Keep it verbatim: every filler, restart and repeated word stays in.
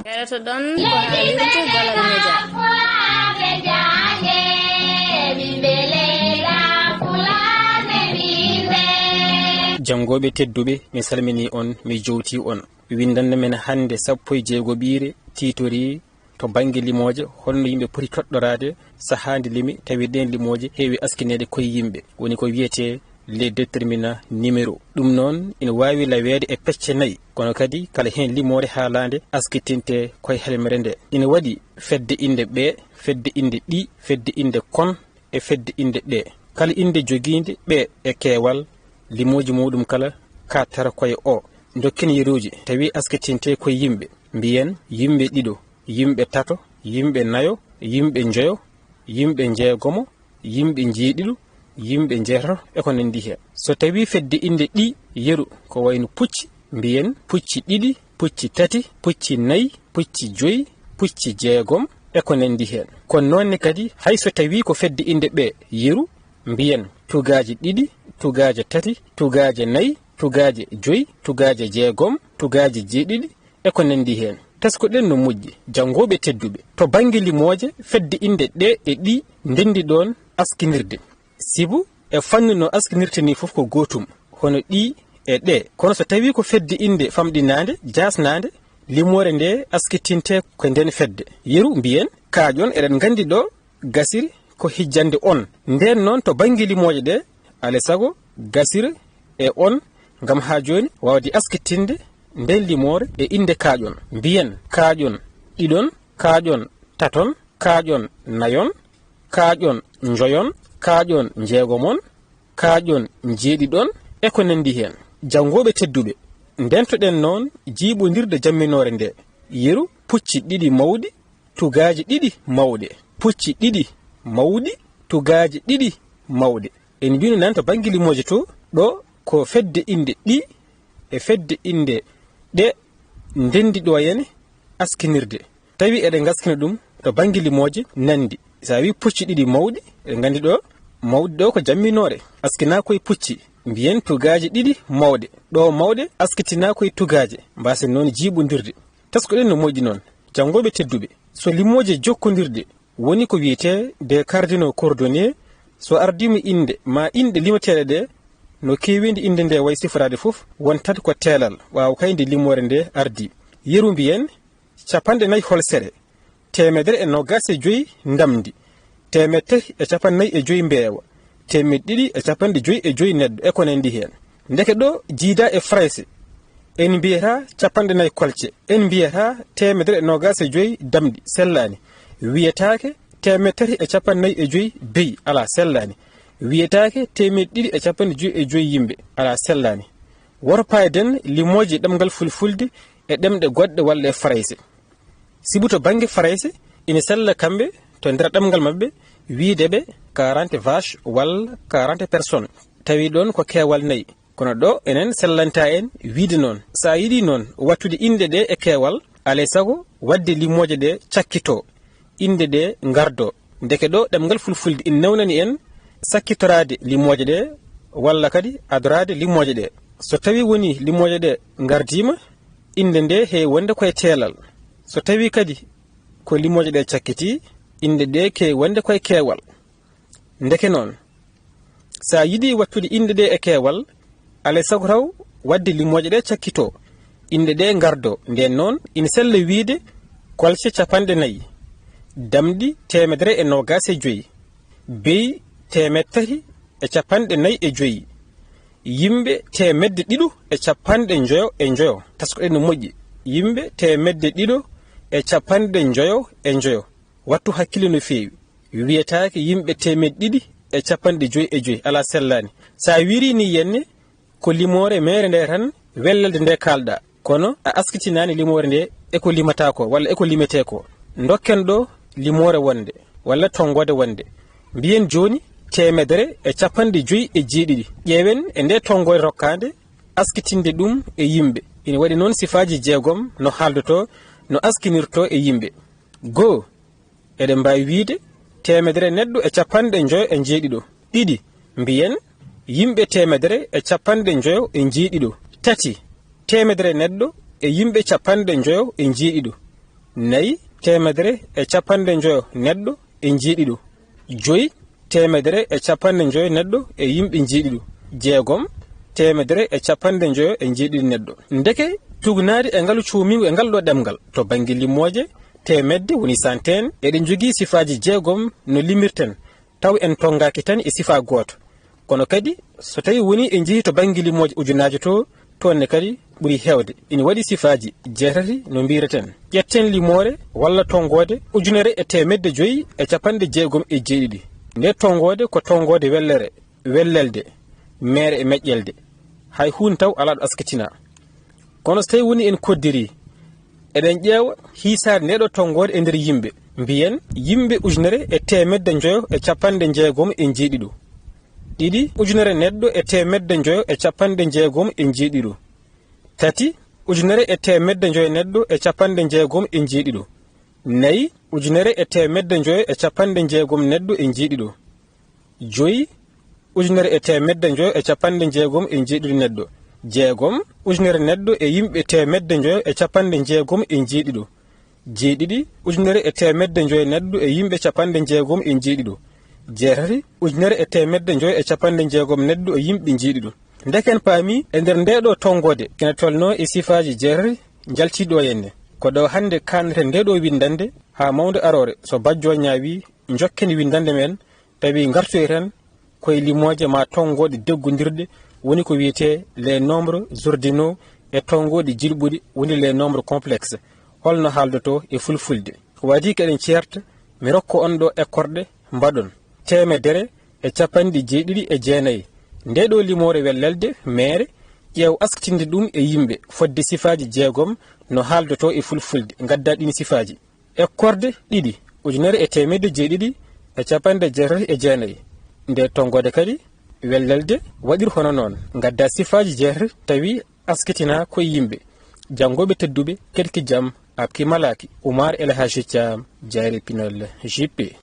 Heɗotoɗon ko haalirde Galal Media. Janngooɓe tedduɓe, mi salminii on, mi jowtii on. Winndannde men hannde sappo e jeegoɓiire tiitorii to bannge limooje, holno yimɓe poti toɗɗoraade sahaa nde limi, tawi ɗeen limooje heewi askineede koye yimɓe, woni ko wiyetee les déterminants numéraux. Ɗum noon ina waawi laweede e pecce nayi, kono kadi kala heen limoore haalaande askitinte koye helmere nde. Ina waɗi fedde innde ɓe, fedde innde ɗi, fedde innde kon, e fedde innde ɗe. Kala innde jogiinde ɓe e keewal, limooji muɗum kala kattara koye o. Ndokken yeruuji tawi askitinte koye yimɓe. Mbiyen yimɓe ɗiɗo, yimɓe tato, yimɓe nayo, yimɓe njoyo, yimɓe njeegomo, yimɓe njeeɗiɗo, yimɓe njeetato, e ko nanndi heen. So tawii fedde innde ɗi yeru ko wayno pucci, mbiyen pucci ɗiɗi, pucci tati, pucci nayi, pucci joyi, pucci jeegom, e ko nanndi heen. Kono noon ne kadi, hay so tawii ko fedde innde ɓe yeru, mbiyen tugaaje ɗiɗi, tugaaje tati, tugaaje nayi, tugaaje joyi, tugaaje jeegom, tugaaje jeeɗiɗi, e ko nanndi heen. Tesko-ɗen no moƴƴi, janngooɓe tedduɓe. To bannge limooje, fedde innde ɗe e ɗi ndenndi ɗoon askinirde. Sibu, e fannu no askinirta nii fof ko gootum, hono ɗi e ɗe. Kono so tawii ko fedde innde famɗinaande, jaasnaande, limoore nde askitinte ko ndeen fedde. Yeru, mbiyen, kaaƴon, eɗen nganndi ɗo gasiri ko hijjande on. Ndeen noon, to bannge limooje ɗe, alaa e sago gasira e on, ngam haa jooni waawde askitinde ndeen limoore e innde kaaƴon. Mbiyen kaaƴon ɗiɗon, kaaƴon taton, kaaƴon nayon, kaaƴon njoyon, kaaƴon njeegomon, kaaƴon njeeɗiɗon, e ko nanndi heen. Janngooɓe tedduɓe, ndeentoɗen noon jiiɓondirde jamminoore nde. Yeru, pucci ɗiɗi mawɗi, tugaaji ɗiɗi mawɗe. Pucci ɗiɗi mawɗi, tugaaji ɗiɗi mawɗe. En mbino nan to bannge limooje to, ɗo ko fedde innde ɗi e fedde innde ɗe ndenndi ɗo heen askinirde. Tawi eɗen ngaskina ɗum to bannge limooje nanndi. So a wii pucci ɗiɗi mawɗi, eɗen nganndi ɗo mawɗi ɗo ko jamminoore. Askinaa koye pucci, mbiyen tugaaji ɗiɗi mawɗe. Ɗo mawɗe askintinaa koye tugaaje, mbaasen noon jiiɓondirde. Tesko-ɗen no moƴƴi noon. Janngooɓe tedduɓe, so limooje jokkondirde woni ko wiyetee des cardinaux coordonnés, so ardiima innde maa inɗe limeteeɗe ɗe, no keeweendi innde nde wayi siforaade fof, wontat ko teelal, ɓaawo kay nde limoore nde ardii. Yeru mbiyen, capanɗe nayi holsere, teemedere e noogaas e joyi ndamndi, teemedde tati e capanɗe nayi e joyi mbeewa, teemedde ɗiɗi e capanɗe joyi e joyi neɗɗo, e ko nanndi heen. Ndeke ɗo jiidaa e Farayse, en mbiyata capanɗe nayi kolce, en mbiyata teemedere e noogaas e joyi damɗi, sellaani. Wiyetaake teemedde tati e capanɗe nayi e joyi beyi, alaa, sellaani. Wiyetaake teemedde ɗiɗi e capanɗe joyi e joyi yimɓe, alaa, sellaani. Woto paayden limooje ɗemngal fulfulde e ɗemɗe goɗɗe walla e Farayse. Sibu to bannge Farayse, ina sella kamɓe to nder ɗemngal maɓɓe wiyde ɓe quarante vaches walla quarante personnes. Tawi ɗoon ko keewal nayi. Kono ɗo enen sellantaa en wiyde noon. So a yiɗii noon waɗtude inɗe ɗe e keewal, alaa e sago waɗde limooje ɗe cakkitoo, inɗe ɗe ngardoo. Ndeke ɗo ɗemngal fulfulde ina newnani en sakkitoraade limooje ɗe walla kadi adoraade limooje ɗe. So tawii wonii limooje ɗe ngardiima, innde nde heewi wonde koye teelal. So tawii kadi ko limooje ɗe cakkitii, innde nde keewi wonde koye keewal. Ndeke noon, so a yiɗii waɗtude inɗe ɗe e keewal, alaa e sago taw waɗde limooje ɗe cakkitoo, inɗe ɗe ngardoo. Ndeen noon, ina sella wiyde kolce capanɗe nayi, damɗi teemedere e noogaas e joyi, beyi teemedde tati e capanɗe nayi e joyi, yimɓe teemedde ɗiɗo e capanɗe njoyo e njoyo. Taskoɗen no moƴƴi. Yimɓe teemedde ɗiɗo e capanɗe njoyo e njoyo. Waɗtu hakkille no feewi. Wiyetaake yimɓe teemedde ɗiɗi e capanɗe joyi e joyi. Alaa, sellaani. So a wirii nii yenne, ko limoore meere nde tan, wellelde nde kaalɗaa. Kono a askitinaani limoore nde e ko limataa ko, walla e ko limetee ko. Ndokken ɗo limoore wonde, walla tonngoode wonde. Mbiyen jooni teemedere e capanɗe joyi e jeeɗiɗi. Ƴeewen e nde tonngoode rokkaande, askitinde ɗum e yimɓe. Ina waɗi noon sifaaji jeegom no haaldotoo, no askinirtoo e yimɓe. Goo, eɗen mbaawi wiyde teemedere neɗɗo e capanɗe njoyo e njeeɗiɗo. Ɗiɗi, mbiyen yimɓe teemedere e capanɗe njoyo e njeeɗiɗo. Tati, teemedere neɗɗo e yimɓe capanɗe njoyo e njeeɗiɗo. Nayi, teemedere e capanɗe njoyo neɗɗo e njeeɗiɗo. Joyi, teemedere e capanɗe njoyo neɗɗo e yimɓe njeeɗiɗo. Jeegom, teemedere e capanɗe njoyo e njeeɗiɗo neɗɗo. Ndeke, tugnaade e ngalu cuumingu e ngal ɗo ɗemngal, to bannge limooje, teemedde woni santeen, eɗen njogii sifaaji jeegom no limirten, taw en tonngaaki tan e sifaa gooto. Kono kadi, so tawi woni en njehii to bannge limooje ujunaaje to, toon ne kadi ɓuri heewde. Ina waɗi sifaaji jeetati no mbiyraten. Ƴetten limoore walla tonngoode ujunere e teemedde joyi e capanɗe jeegom e jeeɗiɗi. Nde tonngoode ko tonngoode wellere, wellelde, meere e meƴƴelde. Hay huunde taw alaa ɗo askatinaa. Kono so tawi woni en koddiri, eɗen ƴeewa hiisaade nde ɗo tonngoode e nder yimɓe. Mbiyen yimɓe ujunere e teemedde njoyo e capanɗe jeegom e njeeɗiɗo. Ɗiɗi, ujunere neɗɗo e teemedde njoyo e capanɗe jeegom e njeeɗiɗo. Tati, ujunere e teemedde njoyo neɗɗo e capanɗe jeegom e njeeɗiɗo. Nayi, ujunere e teemedde njoyo e capanɗe jeegom neɗɗo e njeeɗiɗo. Joyi, ujunere e teemedde njoyo e capanɗe jeegom e njeeɗiɗo neɗɗo. Jeegom, ujunere neɗɗo e yimɓe teemedde njoyo e capanɗe jeegom e njeeɗiɗo. Jeeɗiɗi, ujunere e teemedde njoyo neɗɗo e yimɓe capanɗe jeegom e njeeɗiɗo. Jeetati, ujunere e teemedde njoyo e capanɗe jeegom neɗɗo e yimɓe njeeɗiɗo. Ndeke en paami e nder ndee ɗo tonngoode kene tolnoo e sifaaji jeetati njaltii ɗo henne. Ko ɗo hannde kaaneten ndee ɗo winndannde haa mawnde aroore so bajjo ñaawi njokken winndannde men tawi ngartoyten koye limooje ma tonngoode deggondirɗe woni ko wiyetee les nombres ordinaux e tonngoode jilɓuɗe woni les nombres complexes. Holno haaldotoo e fulfulde? Ko waɗi keɗen ceerta mi rokka on ɗo ekkorɗe mbaɗon. Teemedere e capanɗe jeeɗiɗi e jeenayi. Nde ɗo limoore wellelde meere ƴeew askitinde ɗum e yimɓe fodde sifaaji jeegom no haaldotoo e fulfulde ngadda ɗin sifaaji. Ekkorde ɗiɗi, ujunere e teemedde jeeɗiɗi e capanɗe jeetati e jeenayi. Nde tonngoode kadi wellelde waɗir hono noon ngadda sifaaji jeetati tawi askitina koye yimɓe janngooɓe tedduɓe keɗki jam apki malaaki. Umar El Haji Thiam, Jayre Pinal, J P.